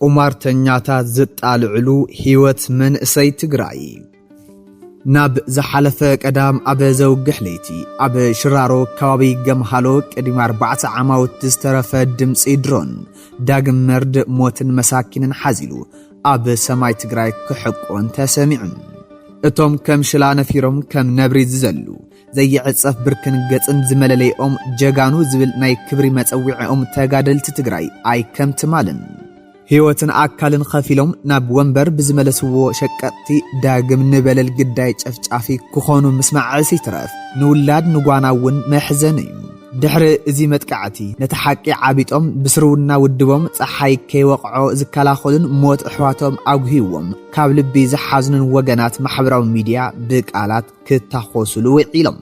ቁማርተኛታት ዝጣልዕሉ ህይወት መንእሰይ ትግራይ። ናብ ዝሓለፈ ቀዳም ኣብ ዘውግሕ ለይቲ ኣብ ሽራሮ ከባቢ ገምሃሎ ቅድሚ ኣርባዕተ ዓማውቲ ዝተረፈ ድምፂ ድሮን ዳግም መርድእ ሞትን መሳኪንን ሓዚሉ ኣብ ሰማይ ትግራይ ክሕቆን ተሰሚዑ። እቶም ከም ሽላ ነፊሮም ከም ነብሪ ዝዘሉ፣ ዘይዕጸፍ ብርክን ገጽን ዝመለለይኦም ጀጋኑ ዝብል ናይ ክብሪ መጸዊዕኦም ተጋደልቲ ትግራይ ኣይከም ትማልን ህይወትን ኣካልን ከፊሎም ናብ ወንበር ብዝመለስዎ ሸቀጥቲ ዳግም ንበለል ግዳይ ጨፍጫፊ ክኾኑ ምስማዕስ ይትረፍ ንውላድ ንጓና እውን መሕዘን እዩ። ድሕሪ እዚ መጥቃዕቲ ነቲ ሓቂ ዓቢጦም ብስርውና ውድቦም ጸሓይ ከይወቕዖ ዝከላኸሉን ሞት ኣሕዋቶም ኣጉህይዎም ካብ ልቢ ዝሓዝኑን ወገናት ማሕበራዊ ሚድያ ብቃላት ክታኾሱሉ ውዒሎም።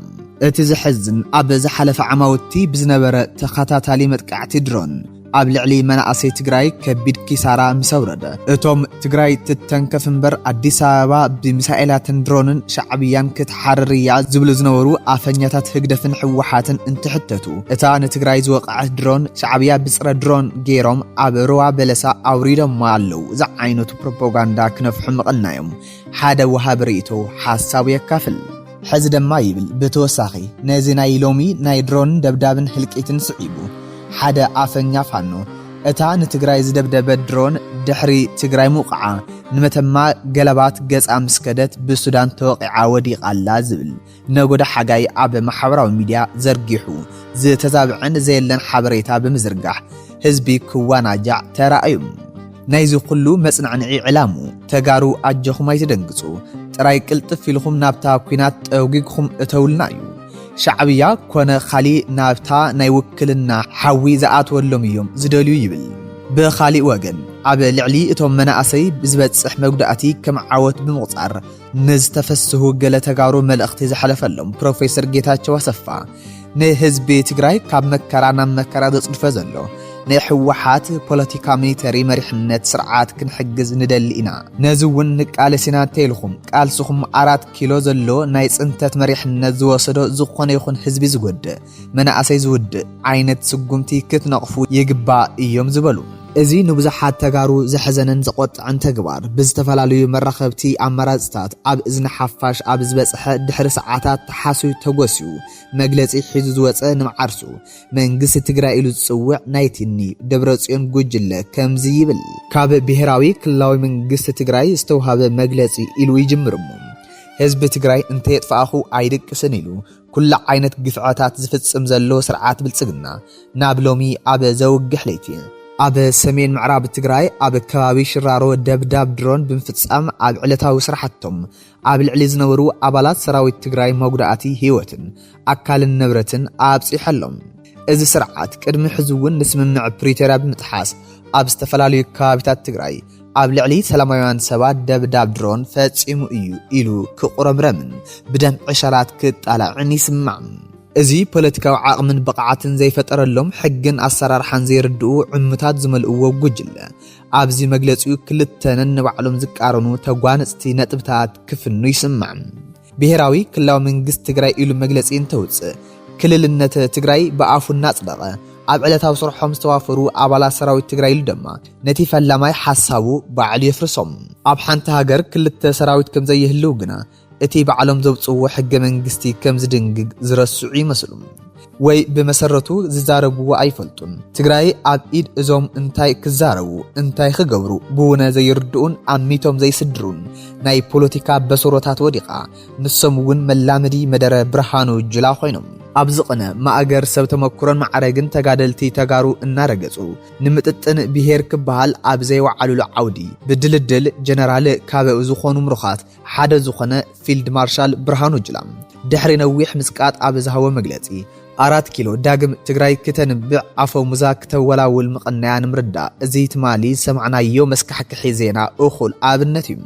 እቲ ዘሕዝን ኣብ ዝሓለፈ ዓማውቲ ብዝነበረ ተኸታታሊ መጥቃዕቲ ድሮን ኣብ ልዕሊ መናእሰይ ትግራይ ከቢድ ኪሳራ ምስ ኣውረደ፣ እቶም ትግራይ ትተንከፍ እምበር ኣዲስ ኣበባ ብሚሳኤላትን ድሮንን ሻዕብያን ክትሓርር እያ ዝብሉ ዝነበሩ ኣፈኛታት ህግደፍን ህወሓትን እንትሕተቱ፣ እታ ንትግራይ ዝወቕዐት ድሮን ሻዕብያ ብፅረ ድሮን ገይሮም ኣብ ሩባ በለሳ ኣውሪዶማ ኣለዉ ዝዓይነቱ ፕሮፓጋንዳ ክነፍሑ ምቕናዮም ሓደ ወሃቢ ርእይቶ ሓሳቡ የካፍል። ሕዚ ድማ ይብል፣ ብተወሳኺ ነዚ ናይ ሎሚ ናይ ድሮን ደብዳብን ህልቂትን ስዒቡ፣ ሓደ ኣፈኛ ፋኖ እታ ንትግራይ ዝደብደበት ድሮን ድሕሪ ትግራይ ምውቕዓ ንመተማ ገለባት ገጻ ምስ ከደት ብሱዳን ተወቒዓ ወዲቓ ኣላ ዝብል ነጎዳ ሓጋይ ኣብ ማሕበራዊ ሚድያ ዘርጊሑ ዝተዛብዐን ዘየለን ሓበሬታ ብምዝርጋሕ ህዝቢ ክዋናጃዕ ተራእዩ። ናይዚ ኩሉ መጽናዕንዒ ዕላሙ ተጋሩ ኣጆኹም ኣይትደንግጹ፣ ጥራይ ቅልጥፍ ኢልኹም ናብታ ኲናት ጠጒግኹም እተውልና እዩ። ሻዕብያ ኮነ ካሊእ ናብታ ናይ ውክልና ሓዊ ዝኣትወሎም እዮም ዝደልዩ ይብል። ብኻሊእ ወገን ኣብ ልዕሊ እቶም መናእሰይ ብዝበጽሕ መጉዳእቲ ከም ዓወት ብምቑጻር ንዝተፈስሁ ገለ ተጋሩ መልእኽቲ ዘሕለፈሎም ፕሮፌሰር ጌታቸው ኣሰፋ ንህዝቢ ትግራይ ካብ መከራ ናብ መከራ ዘጽድፎ ዘሎ ናይ ህወሓት ፖለቲካ ሚሊተሪ መሪሕነት ስርዓት ክንሕግዝ ንደሊ ኢና። ነዚ እውን ንቃለስ ኢና እንተኢልኩም ቃልስኹም ኣራት ኪሎ ዘሎ ናይ ጽንተት መሪሕነት ዝወሰዶ ዝኾነ ይኹን ህዝቢ ዝጎድእ መናእሰይ ዝውድእ ዓይነት ስጉምቲ ክትነቕፉ ይግባእ እዮም ዝበሉ። እዚ ንብዙሓት ተጋሩ ዘሐዘነን ዘቖጥዐን ተግባር ብዝተፈላለዩ መራኸብቲ ኣማራፅታት ኣብ እዝኒ ሓፋሽ ኣብ ዝበፅሐ ድሕሪ ሰዓታት ተሓስዩ ተጎስዩ መግለፂ ሒዙ ዝወፀ ንመዓርሱ መንግስቲ ትግራይ ኢሉ ዝፅውዕ ናይ ቲኒ ደብረፅዮን ጉጅለ ከምዚ ይብል። ካብ ብሄራዊ ክልላዊ መንግስቲ ትግራይ ዝተውሃበ መግለፂ ኢሉ ይጅምር እሞ ህዝቢ ትግራይ እንተየጥፋእኹ ኣይድቅስን ኢሉ ኩሉ ዓይነት ግፍዐታት ዝፍጽም ዘሎ ስርዓት ብልጽግና ናብ ሎሚ ኣብ ዘውግሕ ለይቲ ኣብ ሰሜን ምዕራብ ትግራይ ኣብ ከባቢ ሽራሮ ደብዳብ ድሮን ብምፍጻም ኣብ ዕለታዊ ስራሕቶም ኣብ ልዕሊ ዝነበሩ ኣባላት ሰራዊት ትግራይ መጉዳእቲ ህይወትን ኣካልን ንብረትን ኣብጺሐሎም። እዚ ስርዓት ቅድሚ ሕዚ እውን ንስምምዕ ፕሪቶርያ ብምጥሓስ ኣብ ዝተፈላለዩ ከባቢታት ትግራይ ኣብ ልዕሊ ሰላማውያን ሰባት ደብዳብ ድሮን ፈጺሙ እዩ ኢሉ ክቑረምረምን ብደም ዕሸላት ክጣላዕን ይስማዕ። እዚ ፖለቲካዊ ዓቕምን ብቕዓትን ዘይፈጠረሎም ሕግን ኣሰራርሓን ዘይርድኡ ዕሙታት ዝመልእዎ ጉጅለ ኣብዚ መግለጺኡ ክልተ ነንባዕሎም ዝቃረኑ ተጓነጽቲ ነጥብታት ክፍኑ ይስማዕ። ብሄራዊ ክልላዊ መንግስቲ ትግራይ ኢሉ መግለጺ እንተውፅእ ክልልነት ትግራይ ብኣፉ እናፅደቐ ኣብ ዕለታዊ ስርሖም ዝተዋፈሩ ኣባላት ሰራዊት ትግራይ ኢሉ ድማ ነቲ ፈላማይ ሓሳቡ ባዕሉ የፍርሶም። ኣብ ሓንቲ ሃገር ክልተ ሰራዊት ከም ዘይህልው ግና እቲ ባዕሎም ዘውፅዎ ሕገ መንግስቲ ከም ዝድንግግ ዝረስዑ ይመስሉ። ወይ ብመሰረቱ ዝዛረብዎ ኣይፈልጡን። ትግራይ ኣብ ኢድ እዞም እንታይ ክዛረቡ እንታይ ክገብሩ ብውነ ዘይርድኡን ኣሚቶም ዘይስድሩን ናይ ፖለቲካ በሰሮታት ወዲቓ ንሶም እውን መላመዲ መደረ ብርሃኑ ጁላ ኮይኖም። ኣብዚ ቅነ ማእገር ሰብ ተመኩሮን ማዕረግን ተጋደልቲ ተጋሩ እናረገጹ ንምጥጥን ብሄር ክበሃል ኣብ ዘይወዓሉሉ ዓውዲ ብድልድል ጀነራል ካበኡ ዝኾኑ ምሩኻት ሓደ ዝኾነ ፊልድ ማርሻል ብርሃኑ ጁላ ድሕሪ ነዊሕ ምጽቃጥ ኣብ ዝሃቦ መግለጺ ኣራት ኪሎ ዳግም ትግራይ ክተንብዕ ኣፈሙዛ ክተወላውል ምቕናያ ንምርዳእ እዚ ትማሊ ዝሰማዕናዮ መስካሕክሒ ዜና እኹል ኣብነት እዩ።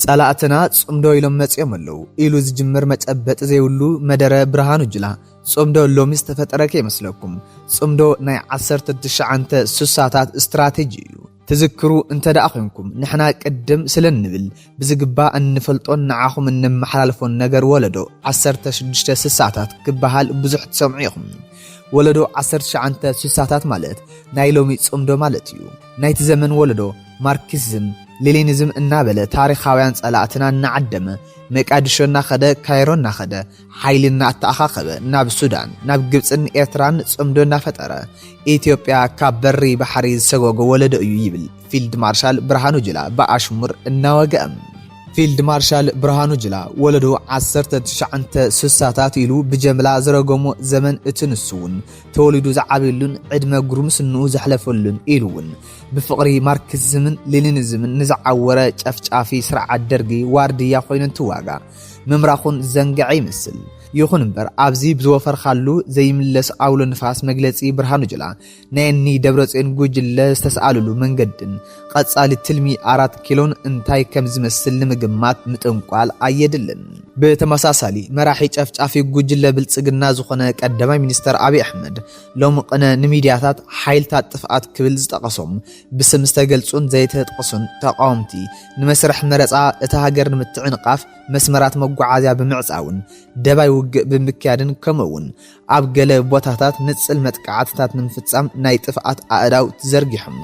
ጸላእትና ጽምዶ ኢሎም መጺኦም ኣለዉ ኢሉ ዝጅምር መጨበጢ ዘይብሉ መደረ ብርሃኑ ጁላ ጽምዶ ሎሚ ዝተፈጠረ ከይመስለኩም። ጽምዶ ናይ ዓሰርተ ትሽዓተ ስሳታት ስትራቴጂ እዩ። ትዝክሩ እንተ ደኣ ኮንኩም ንሕና ቅድም ስለ እንብል ብዝግባእ እንፈልጦን ንዓኹም እነመሓላልፎን ነገር ወለዶ ዓሰርተ ሽዱሽተ ስሳታት ክበሃል ብዙሕ ትሰምዑ ኢኹም። ወለዶ ዓሰርተ ትሽዓተ ስሳታት ማለት ናይ ሎሚ ጽምዶ ማለት እዩ። ናይቲ ዘመን ወለዶ ማርክሲዝም ሌኒኒዝም እናበለ ታሪኻውያን ጸላእትና እናዓደመ፣ መቃድሾ እናኸደ፣ ካይሮ እናኸደ፣ ሓይሊ እናተኣኻኸበ፣ ናብ ሱዳን፣ ናብ ግብጽን ኤርትራን ጽምዶ እናፈጠረ፣ ኢትዮጵያ ካብ በሪ ባሕሪ ዝሰጎጎ ወለዶ እዩ ይብል ፊልድ ማርሻል ብርሃኑ ጁላ ብኣሽሙር እናወገአ። ፊልድ ማርሻል ብርሃኑ ጁላ ወለዶ ዓሰርተ ትሽዓተ ስሳታት ኢሉ ብጀምላ ዝረገሞ ዘመን፣ እቲ ንሱ እውን ተወሊዱ ዝዓበየሉን ዕድመ ጉርምስንኡ ዘሕለፈሉን ኢሉ እውን ብፍቕሪ ማርክሲዝምን ሌኒኒዝምን ንዝዓወረ ጨፍጫፊ ስርዓት ደርጊ ዋርድያ ኮይኑ እንትዋጋእ ምምራኹን ዘንገዐ ይመስል። ይኹን እምበር ኣብዚ ብዝወፈርካሉ ዘይምለስ ኣውሎ ንፋስ መግለጺ ብርሃኑ ጁላ ናይ እኒ ደብረጽዮን ጉጅለ ዝተስኣልሉ መንገድን ቀጻሊ ትልሚ ኣራት ኪሎን እንታይ ከም ዝመስል ንምግማት ምጥንቋል ኣየድልን። ብተመሳሳሊ መራሒ ጨፍጫፊ ጉጅለ ብልጽግና ዝኾነ ቀዳማይ ሚኒስተር ኣብይ ኣሕመድ ሎሚ ቅነ ንሚድያታት ሓይልታት ጥፍኣት ክብል ዝጠቐሶም ብስም ዝተገልጹን ዘይተጠቕሱን ተቃወምቲ ንመስርሕ መረጻ እታ ሃገር ንምትዕንቓፍ መስመራት መጓዓዝያ ብምዕጻውን ደባይ ውግእ ብምክያድን ከምኡ እውን ኣብ ገለ ቦታታት ንጽል መጥቃዕትታት ንምፍጻም ናይ ጥፍኣት ኣእዳው ተዘርጊሖም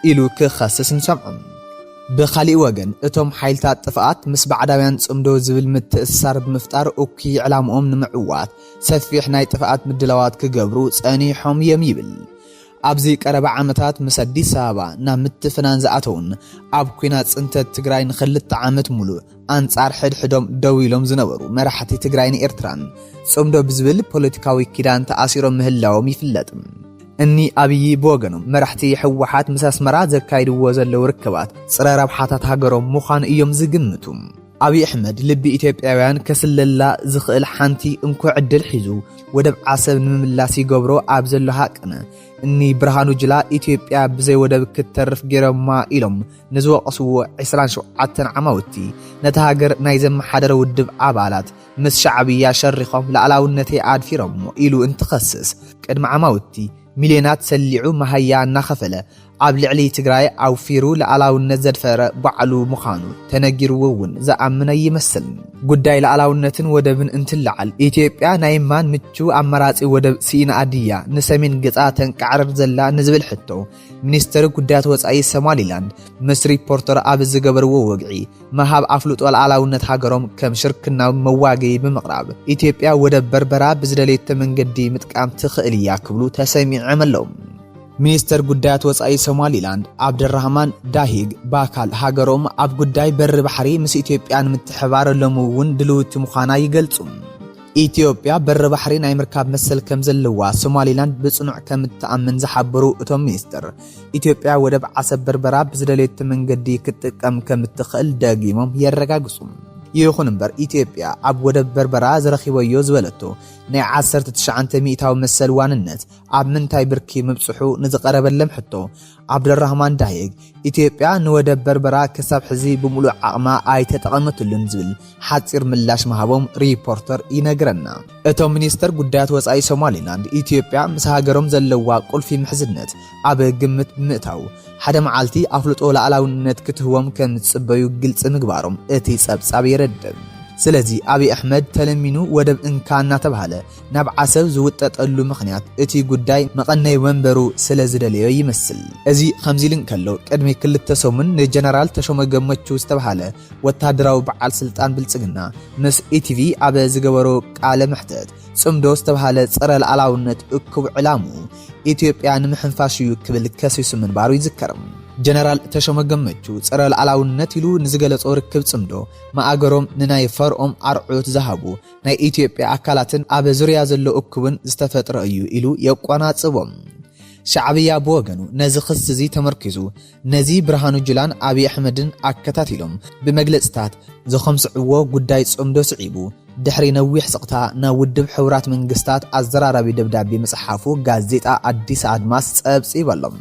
ኢሉ ክኸስስ ንሰምዖም። ብኻሊእ ወገን እቶም ሓይልታት ጥፍኣት ምስ ባዕዳውያን ጽምዶ ዝብል ምትእስሳር ብምፍጣር እኩይ ዕላምኦም ንምዕዋት ሰፊሕ ናይ ጥፍኣት ምድላዋት ክገብሩ ጸኒሖም እዮም ይብል። ኣብዚ ቀረባ ዓመታት ምስ ኣዲስ ኣበባ ናብ ምትፍናን ዝኣተውን ኣብ ኲናት ጽንተት ትግራይ ንኽልተ ዓመት ሙሉእ ኣንጻር ሕድሕዶም ደው ኢሎም ዝነበሩ መራሕቲ ትግራይን ኤርትራን ጽምዶ ብዝብል ፖለቲካዊ ኪዳን ተኣሲሮም ምህላዎም ይፍለጥ። እኒ ኣብይ ብወገኖም መራሕቲ ህወሓት ምስ ኣስመራ ዘካይድዎ ዘለዉ ርክባት ጽረ ረብሓታት ሃገሮም ምዃኑ እዮም ዝግምቱ። ኣብይ ኣሕመድ ልቢ ኢትዮጵያውያን ከስልለላ ዝኽእል ሓንቲ እንኮ ዕድል ሒዙ ወደብ ዓሰብ ንምምላስ ይገብሮ ኣብ ዘሎ ሃቅነ እኒ ብርሃኑ ጁላ ኢትዮጵያ ብዘይ ወደብ ክትተርፍ ገይሮማ ኢሎም ንዝወቐስዎ ዕስራን ሸውዓተን ዓማውቲ ነታ ሃገር ናይ ዘመሓደረ ውድብ ኣባላት ምስ ሻዕብያ ሸሪኾም ላዕላውነተይ ኣድፊሮሞ ኢሉ እንትኸስስ ቅድሚ ዓማውቲ ሚልዮናት ሰሊዑ መሃያ እናኸፈለ ኣብ ልዕሊ ትግራይ ኣውፊሩ ላዕላውነት ዘድፈረ ባዕሉ ምዃኑ ተነጊርዎ እውን ዝኣምን ኣይመስልን። ጉዳይ ላዕላውነትን ወደብን እንትለዓል ኢትዮጵያ ናይ ማን ምቹ ኣማራጺ ወደብ ስኢና ኣድያ ንሰሜን ገጻ ተንቃዕርር ዘላ ንዝብል ሕቶ ሚኒስትሪ ጉዳያት ወጻኢ ሶማሊላንድ ምስ ሪፖርተር ኣብ ዝገበርዎ ወግዒ ምሃብ ኣፍልጦ ላዕላውነት ሃገሮም ከም ሽርክናዊ መዋገዪ ብምቕራብ ኢትዮጵያ ወደብ በርበራ ብዝደለየቶ መንገዲ ምጥቃም ትኽእል እያ ክብሉ ተሰሚዖም ኣለዉ። ሚኒስተር ጉዳያት ወጻኢ ሶማሊላንድ ዓብደራህማን ዳሂግ ባካል ሃገሮም ኣብ ጉዳይ በሪ ባሕሪ ምስ ኢትዮጵያ ንምትሕባር ሎሚ እውን ድልውቲ ምዃና ይገልጹ። ኢትዮጵያ በሪ ባሕሪ ናይ ምርካብ መሰል ከም ዘለዋ ሶማሊላንድ ብጽኑዕ ከም እትኣምን ዝሓበሩ እቶም ሚኒስትር ኢትዮጵያ ወደብ ዓሰብ በርበራ ብዝደለየቶ መንገዲ ክትጥቀም ከም እትኽእል ደጊሞም የረጋግጹ። ይኹን እምበር ኢትዮጵያ ኣብ ወደብ በርበራ ዝረኺበዮ ዝበለቶ ናይ ዓሰርተ ትሽዓተ ሚእታዊ መሰል ዋንነት ኣብ ምንታይ ብርኪ ምብጽሑ ንዝቐረበሎም ሕቶ ዓብደራህማን ዳሂግ ኢትዮጵያ ንወደብ በርበራ ክሳብ ሕዚ ብምሉእ ዓቕማ ኣይተጠቐመትሉን ዝብል ሓጺር ምላሽ ምሃቦም ሪፖርተር ይነግረና። እቶም ሚኒስተር ጉዳያት ወጻኢ ሶማሊላንድ ኢትዮጵያ ምስ ሃገሮም ዘለዋ ቁልፊ ምሕዝነት ኣብ ግምት ብምእታው ሓደ መዓልቲ ኣፍልጦ ላዕላውነት ክትህቦም ከም ዝጽበዩ ግልጺ ምግባሮም እቲ ጸብጻብ የረድእ። ስለዚ ኣብይ ኣሕመድ ተለሚኑ ወደብ እንካ እናተባህለ ናብ ዓሰብ ዝውጠጠሉ ምኽንያት እቲ ጉዳይ መቐነይ ወንበሩ ስለ ዝደለዮ ይመስል። እዚ ከምዚ ኢሉ እንከሎ ቅድሚ ክልተ ሰሙን ንጀነራል ተሾመ ገመቹ ዝተባህለ ወታደራዊ በዓል ስልጣን ብልጽግና ምስ ኢቲቪ ኣብ ዝገበሮ ቃለ መሕተት ጽምዶ ዝተባህለ ጸረ ላዕላውነት እኩብ ዕላምኡ ኢትዮጵያ ንምሕንፋሽ እዩ ክብል ከሲሱ ምንባሩ ይዝከር። ጀነራል ተሾመ ገመቹ ጸረ ላዕላውነት ኢሉ ንዝገለጾ ርክብ ጽምዶ ማእገሮም ንናይ ፈርኦም ኣርዑት ዝሃቡ ናይ ኢትዮጵያ ኣካላትን ኣብ ዙርያ ዘሎ እኩብን ዝተፈጥረ እዩ ኢሉ የቋናጽቦም። ሻዕብያ ብወገኑ ነዚ ክሲ እዚ ተመርኪዙ ነዚ ብርሃኑ ጁላን ኣብይ ኣሕመድን ኣከታቲሎም ብመግለጽታት ዘኸምስዕዎ ጉዳይ ጽምዶ ስዒቡ ድሕሪ ነዊሕ ስቕታ ናብ ውድብ ሕቡራት መንግስታት ኣዘራራቢ ደብዳቤ ምጽሓፉ ጋዜጣ ኣዲስ ኣድማስ ጸብጺበሎም።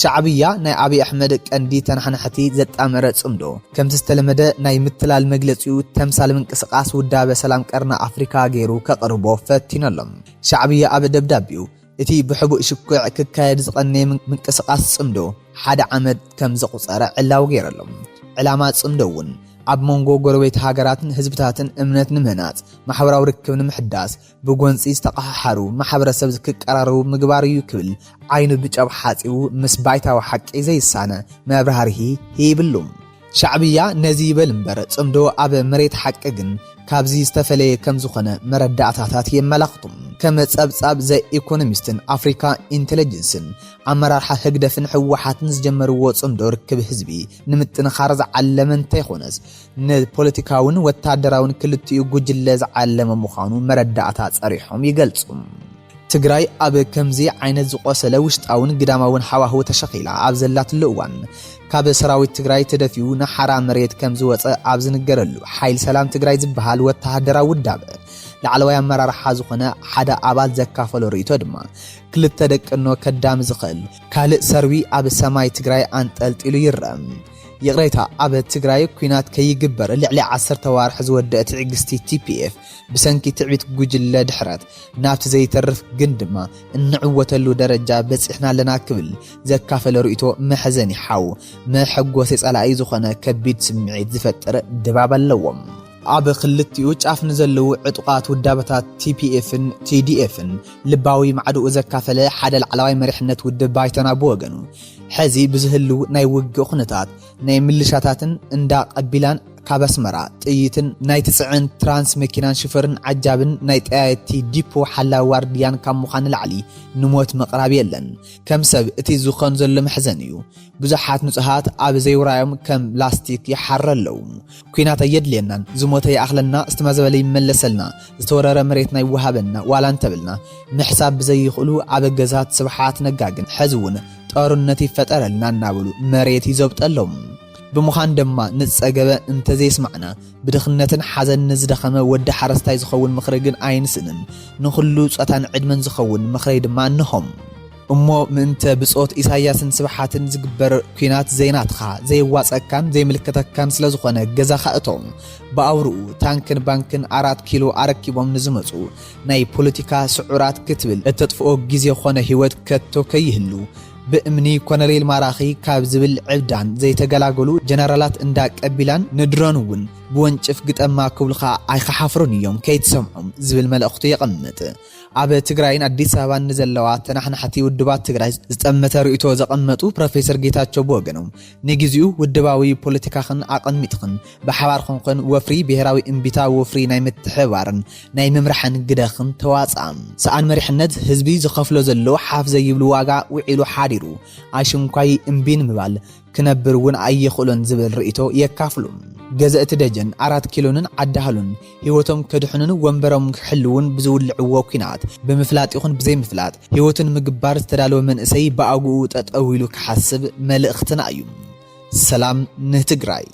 ሻዕብያ ናይ ኣብይ ኣሕመድ ቀንዲ ተናሓናሕቲ ዘጣመረ ጽምዶ ከምቲ ዝተለመደ ናይ ምትላል መግለጺኡ ተምሳል ምንቅስቃስ ውዳበ ሰላም ቀርኒ ኣፍሪካ ገይሩ ከቕርቦ ፈቲነሎም። ሻዕብያ ኣብ ደብዳቤኡ እቲ ብሕቡእ ሽኩዕ ክካየድ ዝቐነየ ምን-፣ ምንቅስቃስ ጽምዶ ሓደ ዓመት ከም ዘቑጸረ ዕላዊ ገይረሎም። ዕላማ ጽምዶ እውን ኣብ መንጎ ጎረቤት ሃገራትን ህዝብታትን እምነት ንምህናጽ፣ ማሕበራዊ ርክብ ንምሕዳስ፣ ብጎንጺ ዝተቐሓሓሩ ማሕበረሰብ ክቀራረቡ ምግባር እዩ ክብል ዓይኑ ብጨብ ሓጺቡ ምስ ባይታዊ ሓቂ ዘይሳነ መብራህርሂ ሂብሉ። ሻዕብያ ነዚ ይበል እምበር፣ ጽምዶ ኣብ መሬት ሓቂ ግን ካብዚ ዝተፈለየ ከም ዝኾነ መረዳእታታት የመላኽቱ። ከም ጸብጻብ ዘ ኢኮኖሚስትን ኣፍሪካ ኢንቴሊጀንስን፣ ኣመራርሓ ህግደፍን ህወሓትን ዝጀመርዎ ጽምዶ ርክብ ህዝቢ ንምጥንኻር ዝዓለመ እንተይኮነስ፣ ንፖለቲካውን ወታደራውን ክልቲኡ ጉጅለ ዝዓለመ ምዃኑ መረዳእታ ጸሪሖም ይገልጹ። ትግራይ ኣብ ከምዚ ዓይነት ዝቆሰለ ውሽጣውን ግዳማውን ሃዋህው ተሸኺላ ኣብ ዘላትሉ እዋን፣ ካብ ሰራዊት ትግራይ ተደፊኡ ንሓራ መሬት ከም ዝወጸ ኣብ ዝንገረሉ፣ ሓይል ሰላም ትግራይ ዝበሃል ወተሃደራዊ ውዳበ ላዕለዋይ ኣመራርሓ ዝኾነ ሓደ ኣባል ዘካፈሎ ርእይቶ ድማ፣ ክልተ ደቂ ኣኖ ከዳሚ ዝኽእል ካልእ ሰርዊ ኣብ ሰማይ ትግራይ ኣንጠልጢሉ ይረአ። ይቕሬታ፣ ኣብ ትግራይ ኲናት ከይግበር ልዕሊ ዓሰርተ ዋርሕ ዝወደአ ትዕግስቲ ቲ ፒ ኤፍ ብሰንኪ ትዕቢት ጉጅለ ድሕረት ናብቲ ዘይተርፍ ግን ድማ እንዕወተሉ ደረጃ በጺሕና ኣለና ክብል ዘካፈለ ርእይቶ መሕዘኒ ሓው መሐጎሲ ጸላኢ ዝኾነ ከቢድ ስምዒት ዝፈጥር ድባብ ኣለዎም። ኣብ ክልቲኡ ጫፍ ንዘለዉ ዕጡቓት ውዳበታት ቲ ፒ ኤፍን ቲ ዲ ኤፍን ልባዊ ማዕድኡ ዘካፈለ ሓደ ላዕለዋይ መሪሕነት ውድብ ባይቶና ብወገኑ፣ ሕዚ ብዝህልው ናይ ውግእ ኩነታት ናይ ምልሻታትን እንዳ ቀቢላን ካብ ኣስመራ ጥይትን ናይ ትጽዕን ትራንስ መኪናን ሽፈርን ዓጃብን ናይ ጠያየቲ ዲፖ ሓላዊ ዋርድያን ካብ ምዃን ንላዕሊ ንሞት ምቕራብ የለን። ከም ሰብ እቲ ዝኾን ዘሎ መሕዘን እዩ። ብዙሓት ንጹሃት ኣብ ዘይውራዮም ከም ላስቲክ ይሓረ ኣለዉ። ኲናት ኣየድልየናን፣ ዝሞተ ይኣኽለና፣ ዝተመዘበለ ይመለሰልና፣ ዝተወረረ መሬትና ይወሃበና ዋላ እንተበልና፣ ምሕሳብ ብዘይኽእሉ ኣበገዛት ስብሓት ነጋ ግን ሕዚ እውን ጦርነት ይፈጠረልና እናበሉ መሬት ይዘብጠሎም። ብምዃን ድማ ንጸገበ እንተዘይስማዕና፣ ብድኽነትን ሓዘን ንዝደኸመ ወዲ ሓረስታይ ዝኸውን ምኽሪ ግን ኣይንስእንን። ንኹሉ ጾታን ዕድመን ዝኸውን ምኽረይ ድማ እንሆም። እሞ ምእንተ ብጾት ኢሳያስን ስብሓትን ዝግበር ኲናት ዘይናትኻ፣ ዘይዋጸካን ዘይምልከተካን ስለ ዝኾነ ገዛኻ እቶ። ብኣውርኡ ታንክን ባንክን ኣራት ኪሎ ኣረኪቦም ንዝመጹ ናይ ፖለቲካ ስዑራት ክትብል እተጥፍኦ ግዜ ኾነ ህይወት ከቶ ከይህሉ፣ ብእምኒ ኮነሬል ማራኺ ካብ ዝብል ዕብዳን ዘይተገላገሉ ጀነራላት እንዳ ቀቢላን ንድሮን እውን ብወንጭፍ ግጠማ ክብሉኻ ኣይክሓፍሩን እዮም ከይትሰምዖም ዝብል መልእኽቱ የቐምጥ። ኣብ ትግራይን ኣዲስ ኣበባን ንዘለዋ ተናሕናሕቲ ውድባት ትግራይ ዝጠመተ ርእይቶ ዘቐመጡ ፕሮፌሰር ጌታቸው ብወገኖም፣ ንግዚኡ ውድባዊ ፖለቲካኽን ኣቐሚጥኽን ብሓባር ኾንኾን ወፍሪ ብሄራዊ እምቢታ ወፍሪ ናይ ምትሕብባርን ናይ ምምራሕን ግደኽን ተዋፅኣ። ሰኣን መሪሕነት ህዝቢ ዝኸፍሎ ዘሎ ሓፍ ዘይብሉ ዋጋ ውዒሉ ሓዲሩ ኣሽንኳይ እምቢ ንምባል ክነብር እውን ኣይኽእሎን ዝብል ርእይቶ የካፍሉ። ገዘእቲ ደጀን ኣራት ኪሎንን ዓዲ ሃሉን ህይወቶም ከድሕኑን ወንበሮም ክሕልውን ብዝውልዕዎ ኲናት ብምፍላጥ ይኹን ብዘይምፍላጥ ህይወቱ ንምግባር ዝተዳለወ መንእሰይ ብኣግኡ ጠጠው ኢሉ ክሓስብ መልእኽትና እዩ። ሰላም ንትግራይ።